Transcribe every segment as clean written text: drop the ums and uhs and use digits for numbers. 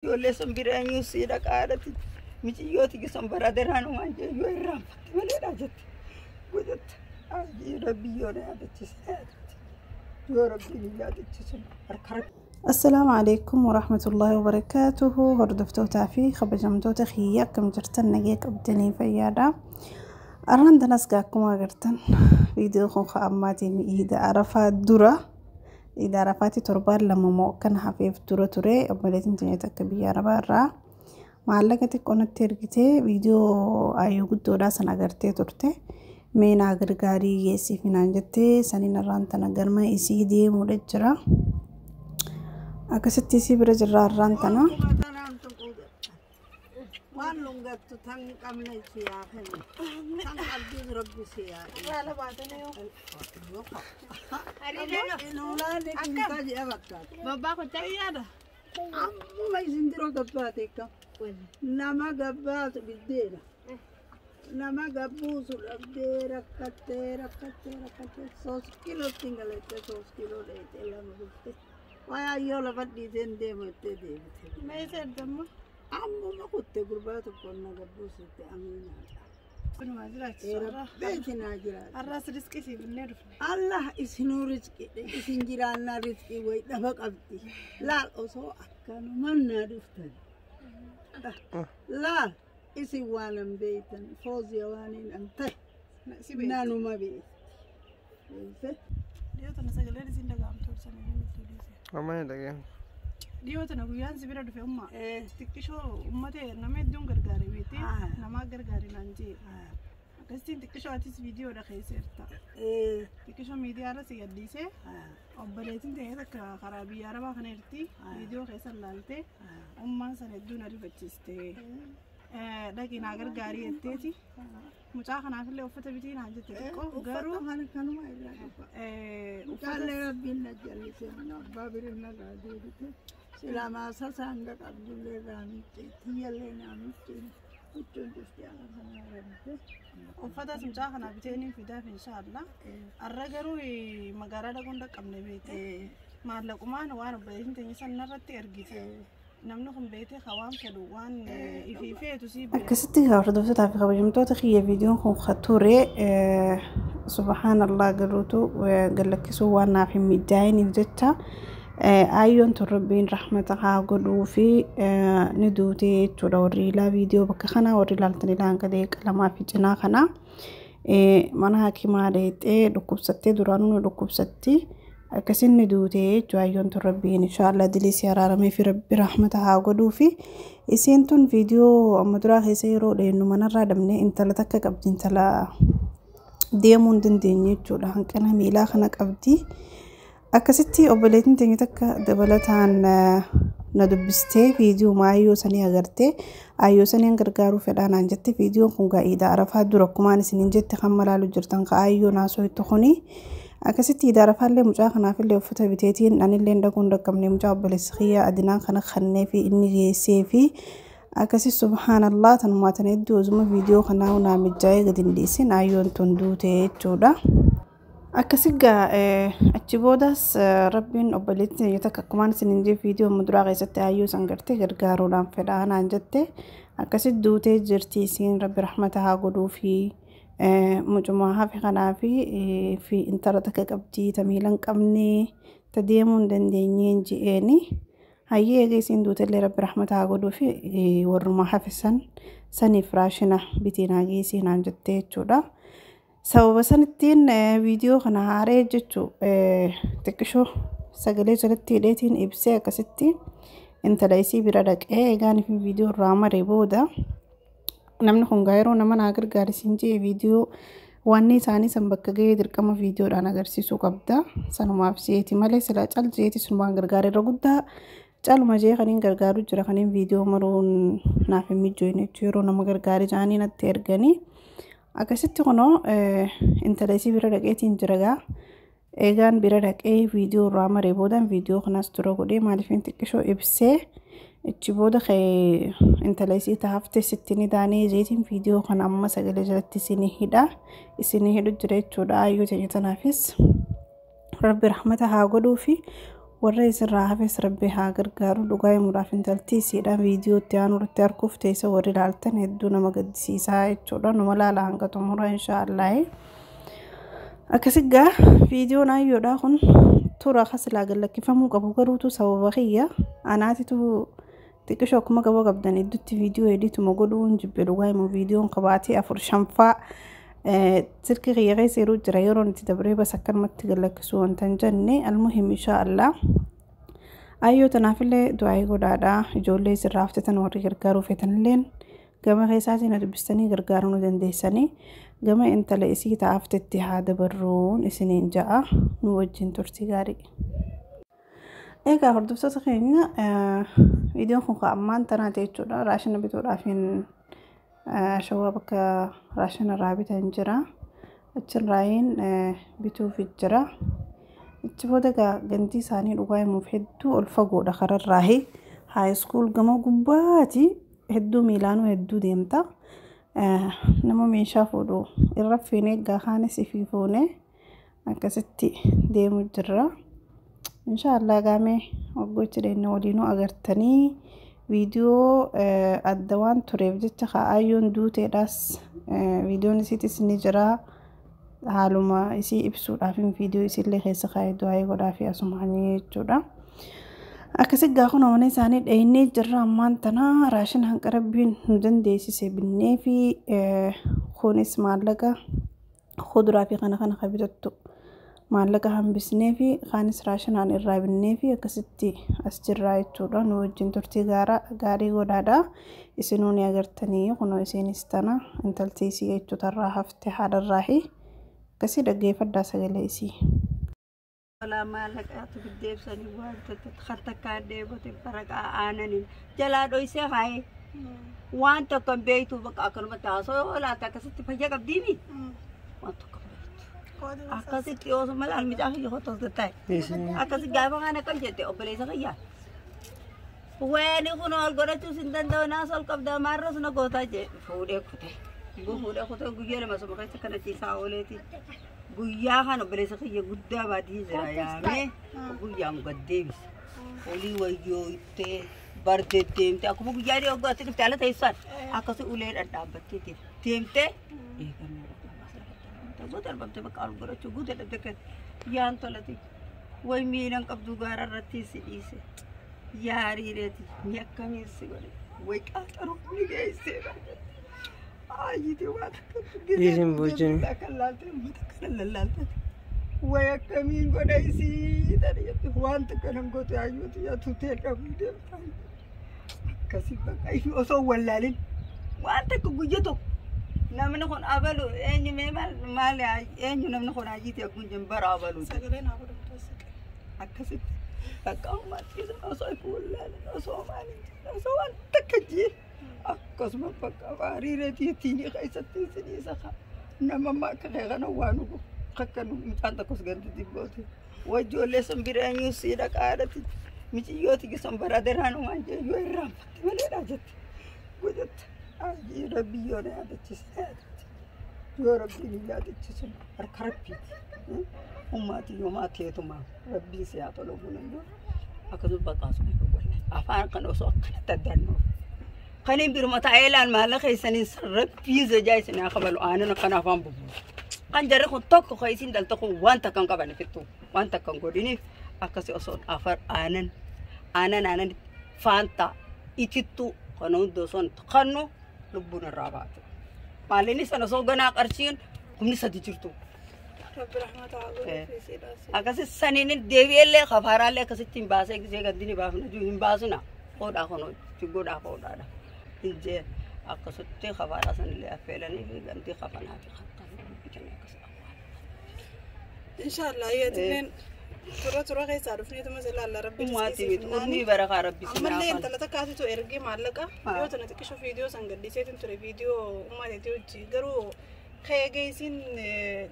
Ijoollee sun bira eenyu sii dhaqaadhati miciyyooti gisan bara daraanumaan jee yoo irraanfatte maleedha jette. Godhatte rabbi yoo na yaadachiise na yaadachiise yoo rabbiin hin yaadachiisin harka rabbi. Assalaamu alaikum warahmatullaahi wabarakaatuhu. Hordoftootaa fi kabajamtoota kiyya, akkam jirtan? Nagee qabdanii? Fayyaadha. Arraan tanas akkuma agartan viidiyoo kun ammaatiin Iida Arafaa dura, Iida Arafaatti torbaan 2 moo akkana hafeef dura ture. Obboleettiin teenya takka biyya Arabaa irraa maallaqa xiqqoo natti ergitee viidiyoo ayyuu guddoodhaa sana agartee turte. Mee naa gargaarii geessiif naan jettee, saniin arraan tana galma isii deemuudha jira. Akkasitti isii bira jirra arraan tana. Waan lungattu tan qabne si yaa kennu. Tan qabdus rabbi si yaa. Inuulaani dhimtaa jedha fakkaata. Babbaa kottaa yaada. Ammuma isin dura gabbaate akkam. Nama gabbaatu biddeena. Nama gabbuusu dhabdee rakkattee rakkattee rakkattee 3 kiilootti hin galattee, 3 kiiloo dheeyxee lama dhuftee. Wayaa lafa dhiiseen deemu jettee deebite. Meeshaa ergamma. Ammuma kutte gurbaa tokkoon na gabbuusitte amiinaadha. Kunumaa jiraachisa. Rabbeeti naa jiraata. Har'aas riskii siif illee dhufne. Allah isinuu rizqidhe, isin jiraannaa rizqii wayi dhaba qabdi. Laal osoo akkanuman naa dhuftan. Laal isin waan an beeytan fooziya waan hin an ta'e nanuma beekti. Dhiyoo tana sagaleen isin dhaga'amtu ibsanii nutti dhiise. Amma hin dhageenye. Dhiyoo tana guyyaan si bira dhufe umma. Xiqqishoo uummata nama hedduun gargaare beektee namaa gargaare naan jee. Akkasitiin xiqqishoo atis viidiyoodha keesseerta. Xiqqishoo miidiyaarra si gadhiisee obboleettiin ta'ee takka karaa biyya Arabaa kana irratti viidiyoo keessa ilaaltee ummaan sana hedduu na rifachiiste. Dhaqi naa gargaarii jetteeti. Mucaa kanaafillee uffata bitii naan jette xiqqoo garuu Uffata kanuma irraa dhufa. Uffata Mucaallee rabbiin na jallise mana abbaa bira narraa deebite. Silaa maasa saanga qabdullee irraa miicce tiyyallee naa miicce huccuun cufti ala kanaa rabbe. Uffatas mucaa kanaa bitee ni fidaaf inshaallah. Arra garuu magaalaa dhaquun dhaqqabne beekte. Maallaqumaan waan obboleettiin teenya san irratti ergite. Namni kun beekte ka waan fedhu waan ifii feetu sii beeka. Akkasitti hordoftootaa fi kabajamtoota kiyya, viidiyoon kun kan ture subhaanallah galuutu gallakkisuu waan naaf hin mijaa'iniif jecha ayyoon tun rabbiin rahmata haa godhuu fi ni duute jechuudha. Warri ilaa viidiyoo bakka kanaa warri ilaaltan ilaa hanga daqiiqa 2 fi cinaa kana mana hakimaa dheexee dhukkubsattee, duraanuu ni dhukkubsatti, akkasin ni duute jechuudha. Ayyoon tun rabbiin inshaallah dilii si araaramee fi rabbi rahmata haa godhuu fi isiin tun viidiyoo amma duraa keessa yeroo dheennu manarraa dhabne intala takka qabdi, intala deemuu hin dandeenye jechuudha, hanqina miilaa kana qabdi. Akkasitti obboleettiin teenya takka dabalataan na dubbistee viidiyoo aayyoo sanii agartee aayyoo saniin gargaaruu fedhaa naan jette. Viidiyoon kun Iida Arafaa dura akkumaan isiniin jette kan malaalu jirtan ka aayyoo naasoo itti kuni. Akkasitti Iida Arafaallee mucaa kanaafillee uffata biteetiin anillee dhaquun dhaqqabne, mucaa obboleessa kiyya Adinaan kana kannee fi inni geessee fi akkasi subhaanallah tanumaa tana hedduu osuma viidiyoo kanaa naa mijaa'ee gadi hin dhiisin aayyoon tun duute jechuudha. Akkasi gaa achi boodas rabbiin obboleettiin teenya takka akkumaan isiniin jee viidiyoo muduraa keessatti aayyoo san gartee gargaaruudhaan fedhaa naan jette, akkasi duutee jirti. Isiin rabbi rahmata haa godhuu fi mucumaa hafe kanaa fi intala takka qabdii ta miila hin qabne ta deemuu hin dandeenyeen ji'eeni. Hayyee, eega isiin duutellee rabbi rahmata haa godhuu fi warruma hafe san saniif raashina bitii naa geessii naan jettee jechuudha. Sababa sanittiin viidiyoo kana haaree jechuu xiqqishoo sagalee jalatti hidheetiin ibsee akkasitti intala isii bira dhaqee eegaan fi viidiyoo irraa maree booda namni kun gaa yeroo nama naa gargaarisiin jee viidiyoo wanni isaanii san bakka gahee dirqama viidiyoodhaan agarsiisuu qabda. Sanumaaf jeeti malee sila cal jeeti sunumaan gargaara irra guddaa caluma jee kaniin gargaaru jira kaniin viidiyoo maruun naaf hin mijoine jechuu yeroo nama gargaare jaanii natti erganii. Akkasitti kunoo intala isii bira dhaqeetiin jira gaa. Eegaan bira dhaqee viidiyoo irraa maree boodaan viidiyoo kanas dura godhee maaliifin xiqqishoo ibsee achi booda intala isii taafte sitti ni daanee jeetiin viidiyoo kana amma sagalee jalatti isinii hidha isinii hidhu jira jechuudha. Ayyoo teenya tanaafis rabbi rahmata haa godhuu fi Warra isirraa hafes Rabbi haa gargaaru. Dhugaa himuudhaaf intalti isiidha viidiyoo itti aanu irratti arguuf teessa warri ilaaltan hedduu nama gaddisiisaa jechuudha. Numa laala hanga xumura inshaallah. Akkasi gaa viidiyoon ayyoodhaa kun tura kasilaa gallakkifamuu qabu garuutu sababa kiyya anaatitu xiqqishoo akkuma qaba qabdan iddutti viidiyoo edituma godhuun jibbe. Dhugaa himu viidiyoon qabaatee 4 5 silkii kiyya keessa yeroo jira yeroon itti dabree bas akkanumatti gallakkisuu wanta hin jenne. Almuhim inshaallah ayyoo tanaafillee du'aayii godhaadha. Ijoollee isirraa haftetan warri gargaaruu feetanilleen gama keessaatiin dubbistanii gargaaruu nu dandeessanii. Gama intala isii ta'aftetti haa dabarruun isiniin ja'a, nu wajjin turtii gaarii. Egaa hordoftoota keenya, viidiyoon kun kan ammaan tanaa jechuudha. Raashina bituudhaaf hin shawaa bakka raashina irraa bitan jira. Achirraayin bituuf jira. Achi booda gandii isaanii dhugaa himuuf hedduu ol fagoodha kararraahi. High school gama gubbaati, hedduu miilaanuu hedduu deemta. Nama meeshaa fuudhu irra fiinee egaa kaanis ifii fuunee akkasitti deemu jirra. Inshaallah gaamee waggochi dheenne waliinuu agartanii viidiyoo adda waan tureef jecha kaayyoon duuteedhaas viidiyoon isiitis ni jira. Haaluma isii ibsuudhaaf viidiyoo isiillee keessa kaa'ee du'aayii godhaa fi asumaanii jechuudha. Akkasi gaa kun mana isaanii dhahinee jirra ammaan tana raashina hanqa Rabbiin nu dandeessise binnee fi kunis maallaqa kuduraa fi kana kana kan bitattu maallaqa hambisnee fi kaanis raashinaan irraa binnee fi akkasitti as jirraa jechuudha. Nu wajjin turtii gaarii godhaadha. Isinuu ni agartanii kunoo isinis tana intalti isii jechuudha irraa hafte haadharraahi. Akkasii dhaggeeffadhaa sagalee isii. Walaa maallaqaatu biddeebsanii waan takkaan dheebote faraqaa aananiin jalaa dhoysee haye waan tokko hin beektu, bakka akkanumatti haasoo laata akkasitti fayya qabdiimi waan tokko hin beektu. Akkasitti osoo malaan mucaa kiyya hotos gattaa'e. Akkasi gaafa kana akkam jette obboleessa kiyyaa. Weeni kun ol godhachuus hin danda'u, naas ol qabdaa maarras na gootaa jee fuudhee kute. Fuudhee kute guyyaa 2 suma keessa kana ciisaa ooleeti. Guyyaa kana obboleessa kiyya guddaa baadiyyaa jira yaamee guyyaan gad deebise. Olii wayyoo ittee bar deddeemtee akkuma guyyaa dhiyoo waggaatti dhufte ala teessaan akkasii ulee dhadhaabbattee deemtee eegamee guutuu darbamtee bakka ol godhachuu guutuu dhabde kan yaan tolati way miilan qabdu gaara irratti si dhiise yaariireeti ni akkamiin si godhe way qaaxaruu ni geessee barjette. Ayyiti waan Dhiisin bulchini. akka laaltee uummata kana lallaalte way akkamiin godha isii tani jette waan takka nan goote hayyootu yaa tutee dhabuu deemta. Akkasii bakka ishii osoo wallaalin waan takka guyya tokko namni kun abalu eenyu mee maal maal eenyu namni kun hayyiti akkuma jin bara abalu Sagalee naa godhamtu siqe. Akkasitti bakka ummatti osoo ifu wallaalin osoo maaliin osoo waan takka jee akkasuma bakka hariireetii tiinii keessatti siniisa nama akka kee kana waan dhugu akka mucaan tokkos gandi dibboote wajjoollee sun bira eenyu sii dhaqaadhati miciyyooti gisan bara daraanumaan jee yoo irraanfatte maleedha jette godhatte ayyii Rabbi yoo na yaadachiise na yaadachiise yoo Rabbiin hin yaadachiisu harka Rabbiiti ummaati yoo maateetuma Rabbiin si haa tolu buna yoo akkasuma bakka asuma afaan kan osoo akkanatti addannoof kaniin biruma taa'ee laan maallaqa keessaniin Rabbii zajaa isin haa kabalu aanan akkana afaan bubuusu. Kan jarri kun tokko kan isin dalta kun waan takka hin qaban fittu waan takka hin godhiniif akkasi osoo afar aanan aanan aanan faantaa itittuu kana hunda osoo kannu lubbuun irraa baatu. Maallinni sana osoo ganaa qarshiin 3,000 jirtu. Rabbi rahmata haa godhuuf isiidhaas. Akkasi saniin deebi'ellee kafaaraallee akkasitti hin baasee gisee gandini baafna jiru hin baasina. Hodhaa kun godhaa hodhaadha. Hin jee akkasitti kafaaraa sanillee affeelanii fi gandii kafanaa fi kan bitanii akkas Inshaallah ayyaatileen tura tura keessaa dhufneetuma ilaalla Rabbi Ummaati miti umrii barakaa Rabbi sinaa Ammallee kan. intala takkaatitu ergee maallaqa yoo tana xiqqisho viidiyoo san gadhiiseetin ture viidiyoo ummateetii hojii garuu ka'ee geessiin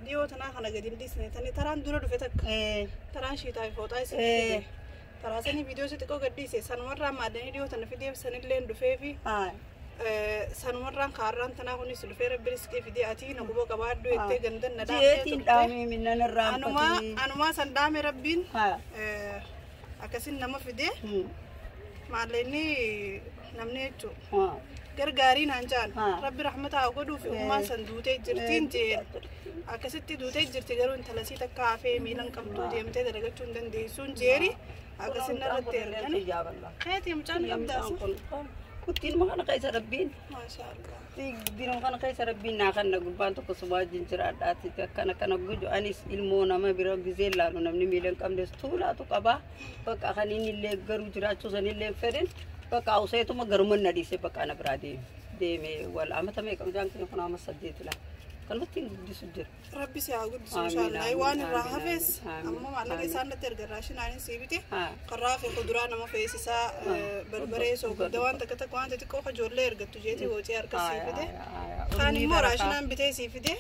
dhiyoo tanaa kana gadi hin dhiisne tani taraan dura dhufe takka taraan shiitaa fi fooxaa isin fide taraa sanii viidiyoo si xiqqoo gadhiise sanumarraa maallanii dhiyoo tana fideef sanillee dhufee fi sanumarraan kaarraan tanaa kunis dhufee Rabbi riskii fidee atii na quba qabaadhu jettee gandan na dhaabdee Jeetiin turte. dhaamee minnan Anumaa irraanfatii. anumaa san dhaame Rabbiin. Akkasin nama fidee maallaqni namni jechuudha. Gargaarii naan jaan rabbi rahmata haa godhuuf ummaan san duutee jirtiin jeen akkasitti duutee jirti garuu intalasii takka hafee miilan qabdu deemtee dalagachuu hin dandeessuun jeeri akkasin narratti ergani. Keetii mucaan qabdaas. Kuttiin kana keessa rabbiin. Maashaallah. Dinuma kana keessa rabbiin naa kanna gurbaan tokko sumaa wajjin jiraadhaati akkana kana guju anis ilmoo nama bira gizee laalu namni miila hin qabnes tuulaatu qaba. Bakka kan inni illee garuu jiraachuu san illee fedhin bakka useetuma garuma na dhiise bakka ana biraa deeme deeme wal amata meeqa mucaan keenya kun amma 8 laa kanumatti hin guddisu jira. Rabbi si haa guddisu inshaallah. Waan irraa hafes amma maallaqa isaan natti ergan raashinaanin sii bite karraa fi kuduraa nama feesisaa barbaree soogidda waan takka takka waan xixiqqoo ijoollee ergattu jeetii woocee harka sii fide. Kaan immoo raashinaan bitee sii fide.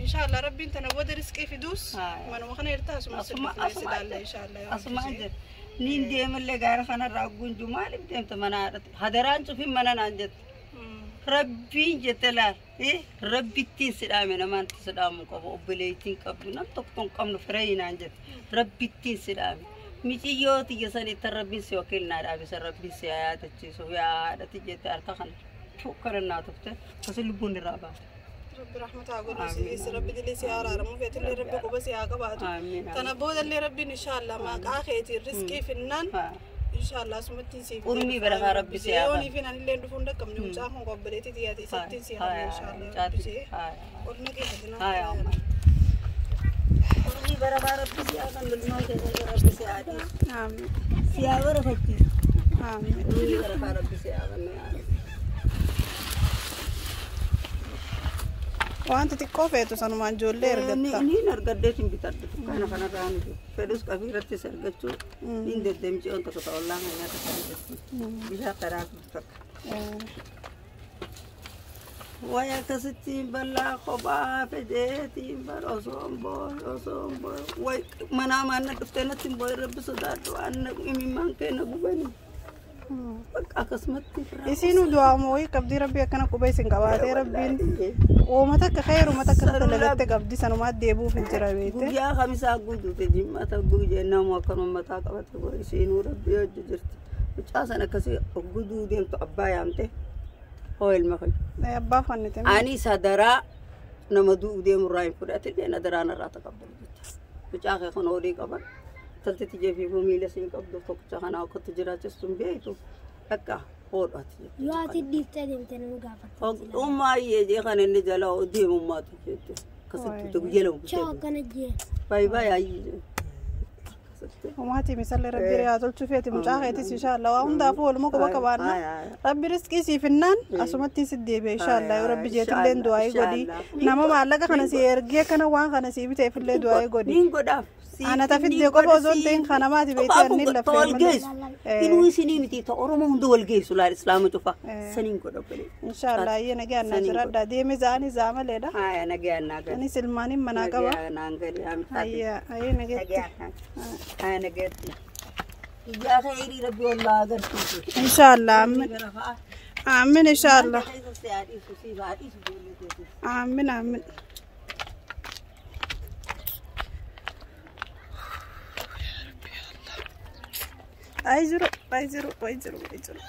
Inshaallah rabbiin tana booda riskii fiduus manuma kana irtaa asuma sirrii ilaalla inshaallah. Asuma jira. Niin deemallee gaara kanarraa gunju maaliif deemta mana haadhatti hadaraan cufin mana naan jette. Rabbiin jette laal rabbittiin si dhaame namaan si dhaamu qabu obboleettiin qabdu nam tokko hin qabnu firee naan jette rabbittiin si dhaame miciyyoo tiyya sanitti rabbiin si wakiil naa dhaabe san rabbiin si yaadachiisu yaadhatti jette harka kana kana naa tufte akkasii lubbuun irraa baate. Rabbi rahmata haa godhu si rabbi dilii si araaramu feetillee rabbi quba si haa qabaatu. Tana boodallee rabbiin inshaallah maqaa keetiin riskii finnaan inshaallah asumatti si Urmii barakaa rabbi si haa Yoonii fi anillee dhufuun dhaqqabne mucaan kun qobboleetii xiyyaate isattiin si haa inshaallah rabbi si ol naqee Haa. Urmii barakaa rabbi si haa kan ilmaan keessa rabbi si haa dhiisu. Amiin. Si haa barakachiisu. Amiin. Urmii barakaa rabbi si haa kan Wanta xiqqoo feetu sanumaan ijoollee ergatta. Niin argaddeetiin bitadhu dukkaana kanarraa nuti fedhus qabii irrattis argachuu niin deddeemsee on tokko ta'ollaa kan nyaata kan jirti. Bishaan karaa takka. Way akkasittiin bal'aa kophaa fedheetiin bara osoo hin boo'e osoo hin boo'e way manaa maanna dhuftee natti hin boo'e rabbi sodaadhu waan imimmaan keenya gubanii. Bakka akkasumatti. Isiinuu du'aama wayii qabdii rabbii akkana quba isin qabaatee rabbiin uumata akka khayr uummata akka dalagatte qabdi sanumaa deebi'uuf hin jira beekte. Guyyaa kamisaa guutuute jimmata guyyee nama akkanuma mataa qabate isiinuu rabbii hojii jirti. Mucaa sana akkasii guduu deemtu abbaa yaamte hoo ilma kan. Abbaa fannite. Ani sadaraa nama du'u deemurraa hin fudhatin nadaraa narraa taqabbal jette. Mucaa kee kan horii qaban talti tijjee miila siin qabdu tokkicha kanaa akkatti jiraachistu hin beektu akka hodhati jette. Yoo ati dhiiftee deemte nama gaafatta. Ummaayyee jee kan inni jala deemummaatu jette. Akkasitti guyyaa lama Choo akkana jee. Baay'ee baay'ee ayyee. Umaatii misallee rabbi haa tolchuu feeti mucaa keetis inshaallah waa hundaafuu walumaa quba qabaanna. Rabbi riskii siif hinnaan asumatti si deebi'e inshaallah yoo rabbi jeetillee du'aayii godhi. Nama maallaqa kana si ergee kana waan kana si biteefillee du'aayii godhi. Niin godhaaf. Ana tafiddee qofa osoo hin ta'in kanamaati beektee inni laffee Wal geessu. Inuu isinii miti ta Oromoo hunda wal geessu laal Islaama cufa. Saniin godha obbolee. Inshaallah ayyee nagaan naa jiraadha deeme za'anii za'a maleedha. Haya nagaan naa gali. Anis ilmaaniin manaa qaba. Nagaan naa gali. Ayyaa ayyee nageetti. Haya nageetti. Iyyaa khayrii rabbi wallaa agarsiisu. Inshaallah aamin. Aamin inshaallah. Aamin aamin. Ay jiru ay jiru ay jiru ay jiru.